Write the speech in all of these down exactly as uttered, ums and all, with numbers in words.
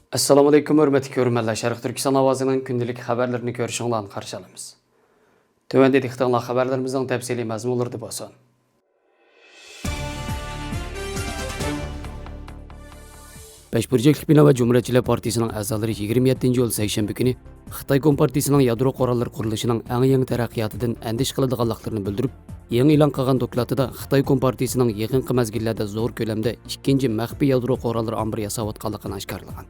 ئەسسالامۇئەلەيكۇم، ھۆرمەتلىك كۆرۈرمەنلەر، شەرقىي تۈركىستان ئاۋازىنىڭ كۈندىلىك خەۋەرلىرىنى كۆرۈشۈڭلارنى قارشى ئالىمىز. تۆۋەندە دىققىتىڭلار خەۋەرلىرىمىزنىڭ تەپسىلىي مەزمۇنلىرىدا بولسۇن. بەش بۇرجەكلىك بىنا ۋە جۇمھۇرىيەتچىلەر پارتىيىسىنىڭ ئەزالىرى يىگىرمە يەتتىنچى ئىيۇل سەيشەنبە كۈنى خىتاي كومپارتىيىسىنىڭ يادرو قوراللىرى قۇرۇلۇشىنىڭ ئەڭ يېڭى تەرەققىياتىدىن ئەندىشە قىلىدىغانلىقلىرىنى بىلدۈرۈپ، يېڭى ئېلان قىلغان دوكلاتىدا خىتاي كومپارتىيىسىنىڭ يېقىنقى مەزگىللەردە زور كۆلەمدە ئىككىنچى مەخپىي يادرو قوراللىرى ئامبىرى ياساۋاتقانلىقىنى ئاشكارىلىغان.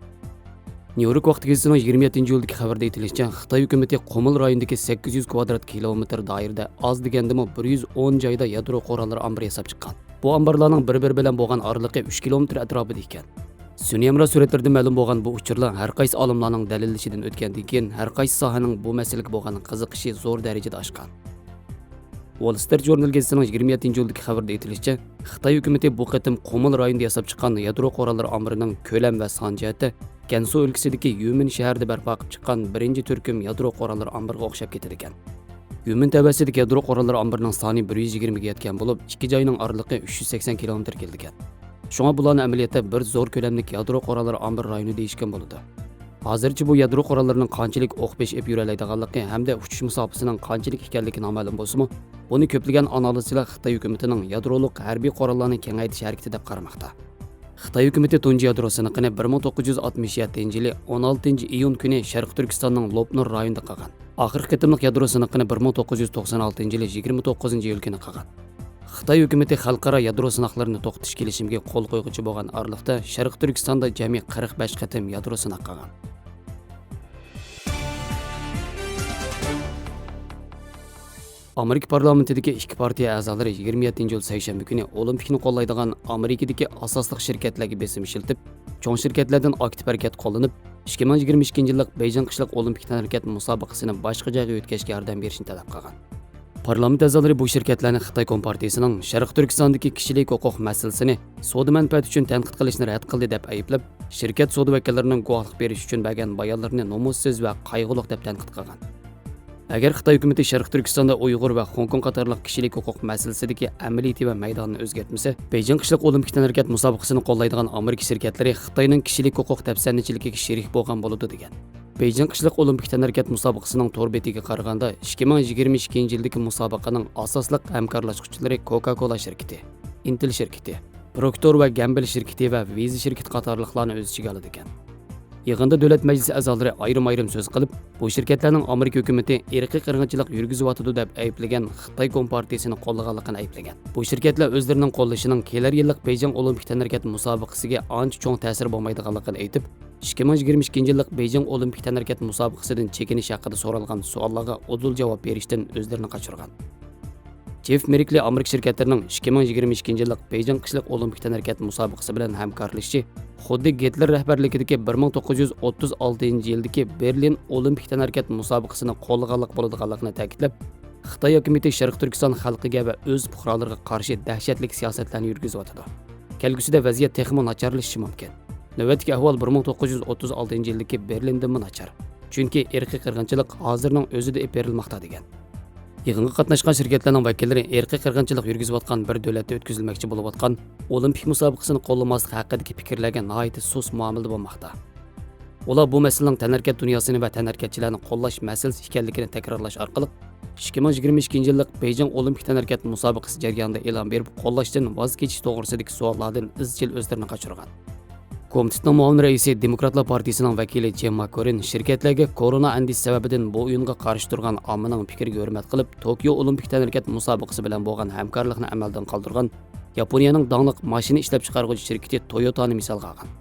نيۇ يورك ۋاقتى گېزىتىنىڭ يىگىرمە يەتتىنچى ئىيۇلدىكى خەۋىرىدە ئېيتىلىشىچە، خىتاي ھۆكۈمىتى قۇمۇل رايونىدىكى سەككىز يۈز كۋادرات كىلومېتىر دائىرىدە ئاز دېگەندىمۇ بىر يۈز ئون جايدا يادرو قوراللىرى ئامبىرى ياساپ چىققان. بۇ ئامبارلارنىڭ بىر-بىرى بىلەن بولغان ئارىلىقى ئۈچ كىلومېتىر ئەتراپىدا ئىكەن. سۈنئىي ھەمراھ سۈرەتلىرىدىن مەلۇم بولغان بۇ ئۇچۇرلار ھەر قايسى ئالىملارنىڭ دەلىللىشىدىن ئۆتكەندىن كېيىن، ھەر قايسى ساھەنىڭ بۇ مەسىلىگە بولغان قىزىقىشى زور دەرىجىدە ئاشقان. ۋول سترىت ژۇرنال گېزىتىنىڭ يىگىرمە يەتتىنچى ئىيۇلدىكى خەۋىرىدە ئېيتىلىشىچە، خىتاي ھۆكۈمىتى بۇ قېتىم قۇمۇل رايونىدا ياساپ چىققان يادرو قوراللىرى ئامبىرىنىڭ كۆلەم ۋە سان جەھەتتە گەنسۇ ئۆلكىسىدىكى يۈمىن شەھىرىدە بەرپا قىلىپ چىققان بىرىنچى تۈركۈم يادرو قوراللىرى ئامبىرىغا ئوخشاپ كېتىدىكەن. يۈمىن تەۋەسىدىكى يادرو قوراللىرى ئامبىرىنىڭ سانى بىر يۈز يىگىرمىگە يەتكەن بولۇپ، ئىككى جاينىڭ ئارىلىقى ئۈچ يۈز سەكسەن كىلومېتىر كېلىدىكەن. شۇڭا بۇلارنى ئەمەلىيەتتە بىر زور كۆلەملىك يادرو قوراللىرى ئامبىرى رايونى دېيىشكە بولىدۇ. ھازىرچە بۇ يادرو قوراللىرىنىڭ قانچىلىك ئوق بېشى ئېلىپ يۈرەلەيدىغانلىقى ھەمدە ئۇچۇش مۇساپىسىنىڭ قانچىلىك ئىكەنلىكى نامەلۇم بولسىمۇ، بۇنى كۆپلىگەن ئانالىزچىلار خىتاي ھۆكۈمىتىنىڭ يادرولۇق ھەربىي قوراللارنى كېڭەيتىش ھەرىكىتى دەپ قارىماقتا. خىتاي ھۆكۈمىتى تۇنجى يادرو سىنىقىنى بىر مىڭ توققۇز يۈز ئاتمىش يەتتىنچى يىلى ئون ئالتىنچى ئىيۇن كۈنى شەرقىي تۈركىستاننىڭ لوپنۇر رايونىدا قىلغان. ئاخىرقى قېتىملىق يادرو سىنىقىنى بىر مىڭ توققۇز يۈز توقسان ئالتىنچى يىلى يىگىرمە توققۇزىنچى ئىيۇل كۈنى قىلغان. خىتاي ھۆكۈمىتى خەلقئارا يادرو سىناقلىرىنى توختىتىش كېلىشىمىگە قول قويغۇچى بولغان ئارىلىقتا، شەرقىي تۈركىستاندا جەمئىي قىرىق بەش قېتىم يادرو سىناق قىلغان. ئامېرىكا پارلامېنتىدىكى ئىككى پارتىيە ئەزالىرى يىگىرمە يەتتىنچى ئىيۇل سەيشەنبە كۈنى ئولىمپىكنى قوللايدىغان ئامېرىكىدىكى ئاساسلىق شىركەتلەرگە بېسىم ئىشلىتىپ، چوڭ شىركەتلەردىن ئاكتىپ ھەرىكەت قوللىنىپ، ئىككى مىڭ يىگىرمە ئىككىنچى يىللىق بېيجىڭ قىشلىق ئولىمپىك تەنھەرىكەت مۇسابىقىسىنى باشقا جايغا يۆتكەشكە ياردەم بېرىشنى تەلەپ قىلغان. پارلامېنت ئەزالىرى بۇ شىركەتلەرنى خىتاي كومپارتىيىسىنىڭ شەرقىي تۈركىستاندىكى كىشىلىك ھوقۇق مەسىلىسىنى سودا مەنپەئەتى ئۈچۈن تەنقىد قىلىشىنى رەت قىلدى دەپ ئەيىبلەپ، شىركەت سودا ۋەكىللىرىنىڭ گۇۋاھلىق بېرىش ئۈچۈن بەرگەن بايانلىرىنى نومۇسسىز ۋە قايغۇلۇق دەپ تەنقىد قىلغان. ئەگەر خىتاي ھۆكۈمىتى شەرقىي تۈركىستاندا ئۇيغۇر ۋە خوڭكوڭ قاتارلىق كىشىلىك ھوقۇق مەسىلىسىدىكى ئەمەلىيىتى ۋە مەيدانىنى ئۆزگەرتمىسە، بېيجىڭ قىشلىق ئولىمپىك تەنھەرىكەت مۇسابىقىسىنى قوللايدىغان ئامېرىكا شىركەتلىرى خىتاينىڭ كىشىلىك ھوقۇق دەپسەندىچىلىكىگە شېرىك بولغان بولىدۇ، دېگەن. بېيجىڭ قىشلىق ئولىمپىك تەنھەرىكەت مۇسابىقىسىنىڭ تور بېتىگە قارىغاندا، ئىككى مىڭ يىگىرمە ئىككىنچى يىلدىكى مۇسابىقىنىڭ ئاساسلىق ھەمكارلاشقۇچىلىرى كوكا كولا شىركىتى، ئىنتېل شىركىتى، پروكتور ۋە گەمبل شىركىتى ۋە ۋىزا شىركىتى قاتارلىقلارنى ئۆز ئىچىگە ئالىدىكەن. يىغىندا دۆلەت مەجلىسى ئەزالىرى ئايرىم-ئايرىم سۆز قىلىپ، بۇ شىركەتلەرنىڭ ئامېرىكا ھۆكۈمىتى ئىرقىي قىرغىنچىلىق يۈرگۈزۈۋاتىدۇ دەپ ئەيىبلىگەن خىتاي كومپارتىيىسىنى قوللىغانلىقىنى ئەيىبلىگەن. بۇ شىركەتلەر ئۆزلىرىنىڭ قوللىشىنىڭ كېلەر يىللىق بېيجىڭ ئولىمپىك تەنھەرىكەت مۇسابىقىسىگە ئانچە چوڭ تەسىرى بولمايدىغانلىقىنى ئېيتىپ، ئىككى مىڭ يىگىرمە ئىككىنچى يىللىق بېيجىڭ ئولىمپىك تەنھەرىكەت مۇسابىقىسىدىن چېكىنىش ھەققىدە سورالغان سوئاللارغا ئۇدۇل جاۋاب بېرىشتىن ئۆزلىرىنى قاچۇرغان. جېف مېركلى ئامېرىكا شىركەتلىرىنىڭ ئىككى مىڭ يىگىرمە ئىككىنچى يىللىق بېيجىڭ قىشلىق ئولىمپىك تەنھەرىكەت مۇسابىقىسى بىلەن ھەمكارلىشىشى خۇددى گىتلېر رەھبەرلىكىدىكى بىر مىڭ توققۇز يۈز ئوتتۇز ئالتىنچى يىلدىكى بېرلىن ئولىمپىك تەنھەرىكەت مۇسابىقىسىنى قوللىغانلىق بولىدىغانلىقىنى تەكىتلەپ، خىتاي ھاكىمىيىتى شەرقىي تۈركىستان خەلقىگە ۋە ئۆز پۇقرالىرىغا قارشى دەھشەتلىك سىياسەتلەرنى يۈرگۈزۈۋاتىدۇ. كەلگۈسىدە ۋەزىيەت تېخىمۇ ناچارلىشىشى مۇمكىن. نۆۋەتتىكى ئەھۋال بىر مىڭ توققۇز يۈز ئوتتۇز ئالتىنچى يىلدىكى بېرلىندىنمۇ ناچار. چۈنكى ئىرقىي قىرغىنچىلىق ھازىرنىڭ ئۆزىدە ئېلىپ بېرىلماقتا، دېگەن. يىغىنغا قاتناشقان شىركەتلەرنىڭ ۋەكىللىرى ئىرقىي قىرغىنچىلىق يۈرگۈزۈۋاتقان بىر دۆلەتتە ئۆتكۈزۈلمەكچى بولۇۋاتقان ئولىمپىك مۇسابىقىسىنى قوللىماسلىق ھەققىدىكى پىكىرلەرگە ناھايىتى سۇس مۇئامىلىدە بولماقتا. ئۇلار بۇ مەسىلىنىڭ تەنھەرىكەت دۇنياسىنى ۋە تەنھەرىكەتچىلەرنى قوللاش مەسىلىسى ئىكەنلىكىنى تەكرارلاش ئارقىلىق، ئىككى مىڭ يىگىرمە ئىككىنچى يىللىق بېيجىڭ ئولىمپىك تەنھەرىكەت مۇسابىقىسى جەريانىدا ئېلان بېرىپ قوللاشتىن ۋاز كېچىش توغرىسىدىكى سوئاللاردىن ئىزچىل ئۆزلىرىنى قاچۇرغان. كومىتېتنىڭ مۇئاۋىن رەئىسى، دېموكراتلار پارتىيىسىنىڭ ۋەكىلى جىم ماككورىن شىركەتلەرگە كورونا ئەندىشىسى سەۋەبىدىن بۇ ئويۇنغا قارشى تۇرغان ئاممىنىڭ پىكرىگە ھۆرمەت قىلىپ، توكيو ئولىمپىك تەنھەرىكەت مۇسابىقىسى بىلەن بولغان ھەمكارلىقنى ئەمەلدىن قالدۇرغان ياپونىيەنىڭ داڭلىق ماشىنا ئىشلەپچىقارغۇچى شىركىتى تويوتانى مىسالغا ئالغان.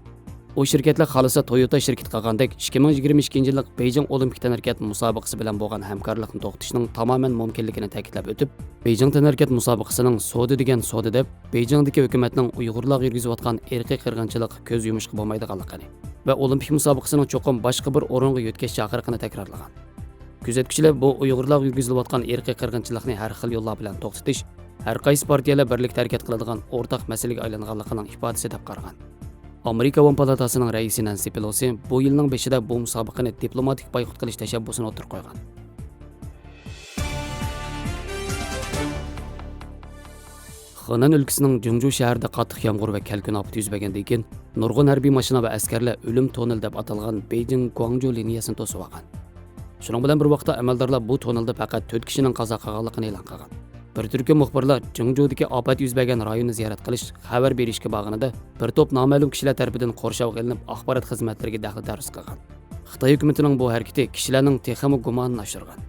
ئۇ شىركەتلەر خالىسا تويوتا شىركىتى قىلغاندەك، ئىككى مىڭ يىگىرمە ئىككىنچى يىللىق بېيجىڭ ئولىمپىك تەنھەرىكەت مۇسابىقىسى بىلەن بولغان ھەمكارلىقنى توختىتىشنىڭ تامامەن مۇمكىنلىكىنى تەكىتلەپ ئۆتۈپ، بېيجىڭ تەنھەرىكەت مۇسابىقىسىنىڭ سودا دېگەن سودا دەپ، بېيجىڭدىكى ھۆكۈمەتنىڭ ئۇيغۇرلارغا يۈرگۈزۈۋاتقان ئىرقىي قىرغىنچىلىققا كۆز يۇمۇشقا بولمايدىغانلىقىنى ۋە ئولىمپىك مۇسابىقىسىنىڭ چوقۇم باشقا بىر ئورۇنغا يۆتكەش چاقىرىقىنى تەكرارلىغان. كۆزەتكۈچىلەر بۇ ئۇيغۇرلارغا يۈرگۈزۈلۈۋاتقان ئىرقىي قىرغىنچىلىقنى ھەر خىل يوللار بىلەن توختىتىش، ھەر قايسى پارتىيەلەر بىرلىكتە ھەرىكەت قىلىدىغان ئورتاق مەسىلىگە ئايلانغانلىقىنىڭ ئىپادىسى دەپ قارىغان. ئامېرىكا ئاۋام پالاتاسىنىڭ رەئىسى نەنسى پېلوسى بۇ يىلنىڭ بېشىدا بۇ مۇسابىقىنى دىپلوماتىك بايقۇت قىلىش تەشەببۇسىنى ئوتتۇرىغا قويغان. خېنەن ئۆلكىسىنىڭ جىڭجۇ شەھىرىدە قاتتىق يامغۇر ۋە كەلكۈن ئاپىتى يۈز بەرگەندىن كېيىن، نۇرغۇن ھەربىي ماشىنا ۋە ئەسكەرلەر ئۆلۈم توننېلى دەپ ئاتالغان بېيجىڭ گۇاڭجۇ لىنىيەسىنى توسۇۋالغان. شۇنىڭ بىلەن بىر ۋاقىتتا، ئەمەلدارلار بۇ توننېلدا پەقەت تۆت كىشىنىڭ قازا قىلغانلىقىنى ئېلان قىلغان. بىر تۈركۈم مۇخبىرلار جىڭجۇدىكى ئاپەت يۈز بەرگەن رايوننى زىيارەت قىلىش، خەۋەر بېرىشكە بارغىنىدا، بىر توپ نامەلۇم كىشىلەر تەرىپىدىن قورشاۋغا ئېلىنىپ، ئاخبارات خىزمەتلىرىگە دەخلى تەرۇز قىلغان. خىتاي ھۆكۈمىتىنىڭ بۇ ھەرىكىتى كىشىلەرنىڭ تېخىمۇ گۇمانىنى ئاشۇرغان.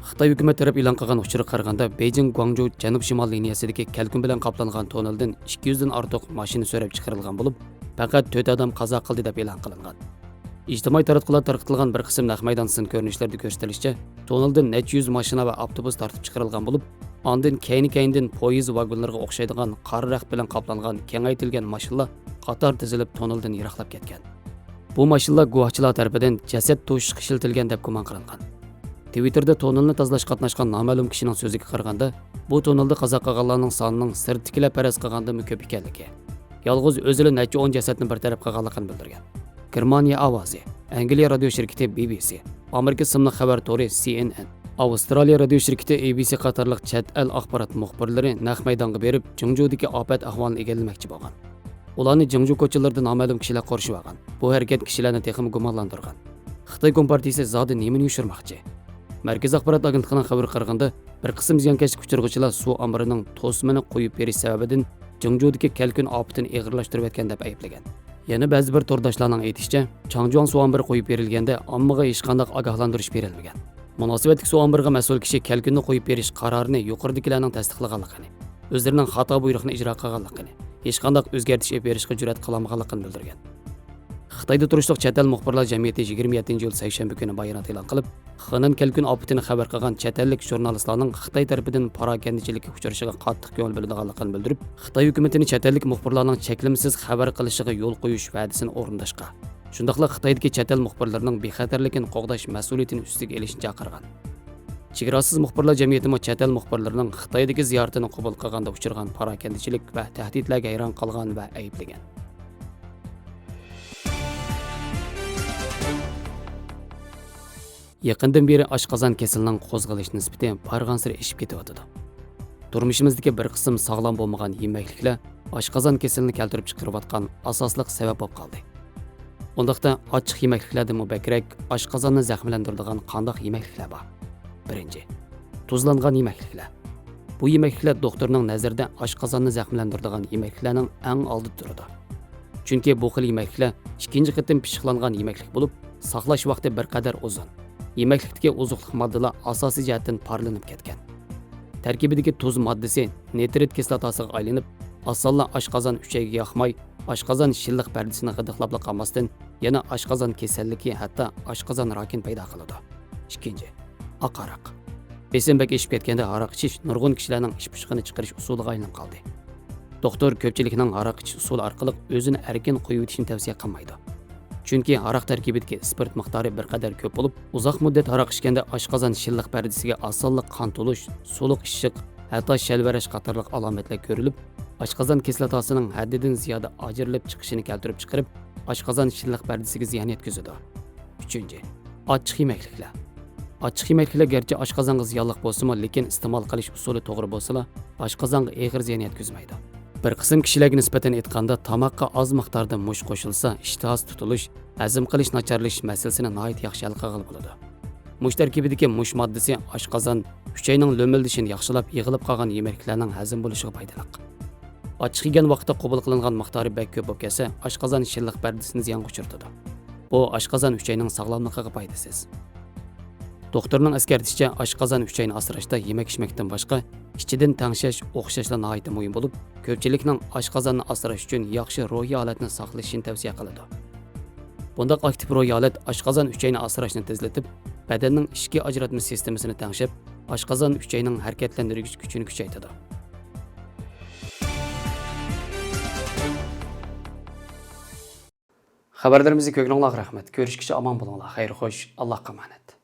خىتاي ھۆكۈمەت تەرەپ ئېلان قىلغان ئۇچۇرغا قارىغاندا، بېيجىڭ گۇاڭجۇ جەنۇب-شىمال لىنىيەسىدىكى كەلكۈن بىلەن قاپلانغان توننېلدىن ئىككى يۈزدىن ئارتۇق ماشىنا سۆرەپ چىقىرىلغان بولۇپ، پەقەت تۆت ئادەم قازا قىلدى دەپ ئېلان قىلىنغان. ئىجتىمائىي تاراتقۇلاردا تارقىتىلغان بىر قىسىم نەق مەيدان سىن كۆرۈنۈشلىرىدە كۆرسىتىلىشىچە، توننېلدىن نەچچە يۈز ماشىنا ۋە ئاپتوبۇس تارتىپ چىقىرىلغان بولۇپ، ئاندىن كەينى-كەينىدىن پويىز ۋاگونلىرىغا ئوخشايدىغان قارا رەخت بىلەن قاپلانغان كېڭەيتىلگەن ماشىنىلار قاتار تىزىلىپ، توننېلدىن يىراقلاپ كەتكەن. بۇ ماشىنىلار گۇۋاھچىلار تەرىپىدىن جەسەت توشۇشقا ئىشلىتىلگەن دەپ گۇمان قىلىنغان. تىۋىتتېردا توننېلنى تازىلاشقا قاتناشقان نامەلۇم كىشىنىڭ سۆزىگە قارىغاندا، بۇ توننېلدا قازا قىلغانلارنىڭ سانىنىڭ سىرتتىكىلەر پەرەز قىلغاندىنمۇ كۆپ ئىكەنلىكى، يالغۇز ئۆزىلا نەچچە ئون جەسەتنى بىر تەرەپ قىلغانلىقىنى بىلدۈرگەن. گېرمانىيە ئاۋازى، ئەنگلىيە رادىيو شىركىتى بى بى سى، ئامېرىكا ئىسىملىق خەۋەر تورى سى ئېن ئېن، ئاۋسترالىيە رادىيو شىركىتى ئېي بى سى قاتارلىق چەت ئەل ئاخبارات مۇخبىرلىرى نەق مەيدانغا بېرىپ، جىڭجۇدىكى ئاپەت ئەھۋالىنى ئىگىلىمەكچى بولغان. ئۇلارنى جىڭجۇ كوچىلىرىدا نامەلۇم كىشىلەر قورشىۋالغان. بۇ ھەرىكەت كىشىلەرنى تېخىمۇ گۇمانلاندۇرغان. خىتاي كومپارتىيىسى زادى نېمىنى يوشۇرماقچى؟ مەركىزىي ئاخبارات ئاگېنتلىقىنىڭ خەۋىرىگە قارىغاندا، بىر قىسىم زىيانكەشلىك ئۇچرىغۇچىلار سۇ ئامبىرىنىڭ توسمىنى قويۇپ بېرىش سەۋەبىدىن جىڭجۇدىكى كەلكۈن ئاپىتىنى ئېغىرلاشتۇرۇۋەتكەن دەپ ئەيىبلىگەن. يەنە بەزى بىر تورداشلارنىڭ ئېيتىشىچە، چاڭجۇاڭ سۇ ئامبىرى قويۇپ بېرىلگەندە ئاممىغا ھېچقانداق ئاگاھلاندۇرۇش بېرىلمىگەن. مۇناسىۋەتلىك سۇ ئامبىرىغا مەسئۇل كىشى كەلكۈننى قويۇپ بېرىش قارارىنى يۇقىرىدىكىلەرنىڭ تەستىقلىغانلىقىنى، ئۆزلىرىنىڭ خاتا بۇيرۇقنى ئىجرا قىلغانلىقىنى، ھېچقانداق ئۆزگەرتىش ئېلىپ بېرىشقا جۈرئەت قىلالمىغانلىقىنى بىلدۈرگەن. خىتايدا تۇرۇشلۇق چەت ئەل مۇخبىرلار جەمئىيىتى يىگىرمە يەتتىنچى ئىيۇل سەيشەنبە كۈنى بايانات ئېلان قىلىپ، خېنەن كەلكۈن ئاپىتىنى خەۋەر قىلغان چەت ئەللىك ژۇرنالىستلارنىڭ خىتاي تەرىپىدىن پاراكەندىچىلىككە ئۇچرىشىغا قاتتىق كۆڭۈل بۆلىدىغانلىقىنى بىلدۈرۈپ، خىتاي ھۆكۈمىتىنى چەت ئەللىك مۇخبىرلارنىڭ چەكلىمىسىز خەۋەر قىلىشىغا يول قويۇش ۋەدىسىنى ئورۇنداشقا، شۇنداقلا خىتايدىكى چەت ئەل مۇخبىرلىرىنىڭ بىخەتەرلىكىنى قوغداش مەسئۇلىيىتىنى ئۈستىگە ئېلىشنى چاقىرغان. چېگراسىز مۇخبىرلار جەمئىيىتىمۇ چەت ئەل مۇخبىرلىرىنىڭ خىتايدىكى زىيارىتىنى قوبۇل قىلغاندا ئۇچرىغان پاراكەندىچىلىك ۋە تەھدىتلەرگە ھەيران قالغان ۋە ئەيىبلىگەن. يېقىندىن بېرى ئاشقازان كېسىلىنىڭ قوزغىلىش نىسبىتى بارغانسېرى ئېشىپ كېتىۋاتىدۇ. تۇرمۇشىمىزدىكى بىر قىسىم ساغلام بولمىغان يېمەكلىكلەر ئاشقازان كېسىلىنى كەلتۈرۈپ چىقىرىۋاتقان ئاساسلىق سەۋەب بولۇپ قالدى. ئۇنداقتا ئاچچىق يېمەكلىكلەردىنمۇ بەكرەك ئاشقازاننى زەخىملەندۈرىدىغان قانداق يېمەكلىكلەر بار؟ بىرىنچى، تۇزلانغان يېمەكلىكلەر. بۇ يېمەكلىكلەر دوختۇرنىڭ نەزىرىدە ئاشقازاننى زەخىملەندۈرىدىغان يېمەكلىكلەرنىڭ ئەڭ ئالدىدا تۇرىدۇ. چۈنكى بۇ خىل يېمەكلىكلەر ئىككىنچى قېتىم پىششىقلانغان يېمەكلىك بولۇپ، ساقلاش ۋاقتى بىر قەدەر ئۇزۇن. يېمەكلىكتىكى ئوزۇقلۇق ماددىلار ئاساسىي جەھەتتىن پارلىنىپ كەتكەن. تەركىبىدىكى تۇز ماددىسى نىترىت كىسلاتاسىغا ئايلىنىپ، ئاسانلا ئاشقازان ئۈچەيگە ياقماي، ئاشقازان شىللىق پەردىسىنى غىدىقلاپلا قالماستىن، يەنە ئاشقازان كېسەللىكى، ھەتتا ئاشقازان راكىنى پەيدا قىلىدۇ. ئىككىنچى، ئاق ھاراق. بېسىم بەك ئېشىپ كەتكەندە ھاراق ئىچىش نۇرغۇن كىشىلەرنىڭ ئىچ پۇشۇقىنى چىقىرىش ئۇسۇلىغا ئايلىنىپ قالدى. دوختۇر كۆپچىلىكنىڭ ھاراق ئىچىش ئۇسۇلى ئارقىلىق ئۆزىنى ئەركىن قويۇۋېتىشنى تەۋسىيە قىلمايدۇ. چۈنكى ھاراق تەركىبىدىكى ئىسپىرت مىقدارى بىر قەدەر كۆپ بولۇپ، ئۇزاق مۇددەت ھاراق ئىچكەندە ئاشقازان شىللىق پەردىسىگە ئاسانلا قان تولۇش، سۇلۇق ئىششىق، ھەتتا شەلۋەرەش قاتارلىق ئالامەتلەر كۆرۈلۈپ، ئاشقازان كىسلاتاسىنىڭ ھەددىدىن زىيادە ئاجرىلىپ چىقىشىنى كەلتۈرۈپ چىقىرىپ، ئاشقازان شىللىق پەردىسىگە زىيان يەتكۈزىدۇ. ئۈچىنچى، ئاچچىق يېمەكلىكلەر. ئاچچىق يېمەكلىكلەر گەرچە ئاشقازانغا زىيانلىق بولسىمۇ، لېكىن ئىستېمال قىلىش ئۇسۇلى توغرا بولسىلا، ئاشقازانغا ئېغىر زىيان يەتكۈزمەيدۇ. بىر قىسىم كىشىلەرگە نىسبەتەن ئېيتقاندا، تاماققا ئاز مىقداردا مۇش قوشۇلسا، ئىشتىھاسى تۇتۇلۇش، ھەزىم قىلىش ناچارلىشىش مەسىلىسىنى ناھايىتى ياخشى ھەل قىلغىلى بولىدۇ. مۇش تەركىبىدىكى مۇش ماددىسى ئاشقازان ئۈچەينىڭ لۆمۈلدىشىنى ياخشىلاپ، يىغىلىپ قالغان يېمەكلىكلەرنىڭ ھەزىم بولۇشىغا پايدىلىق. ئاچچىق يېگەن ۋاقىتتا قوبۇل قىلىنغان مىقدارى بەك كۆپ بولۇپ كەتسە، ئاشقازان شىللىق پەردىسىنى زىيانغا ئۇچرىتىدۇ. بۇ ئاشقازان ئۈچەينىڭ ساغلاملىقىغا پايدىسىز. دوختۇرنىڭ ئەسكەرتىشىچە، ئاشقازان ئۈچەينى ئاسراشتا يېمەك-ئىچمەكتىن باشقا، ئىچىدىن تەڭشەش، ئوخشاشلا ناھايىتى مۇھىم بولۇپ، كۆپچىلىكنىڭ ئاشقازاننى ئاسراش ئۈچۈن ياخشى روھىي ھالەتنى ساقلىشىنى تەۋسىيە قىلىدۇ. بۇنداق ئاكتىپ روھىي ھالەت ئاشقازان ئۈچەينى ئاسراشنى تېزلىتىپ، بەدەننىڭ ئىچكى ئاجراتما سىستېمىسىنى تەڭشەپ، ئاشقازان ئۈچەينىڭ ھەرىكەتلەندۈرگۈچ كۈچىنى كۈچەيتىدۇ. خەۋەرلىرىمىزنى كۆرگىنىڭلارغا رەھمەت. كۆرۈشكىچە ئامان بولۇڭلار. خەير خوش. ئاللاھقا ئامانەت.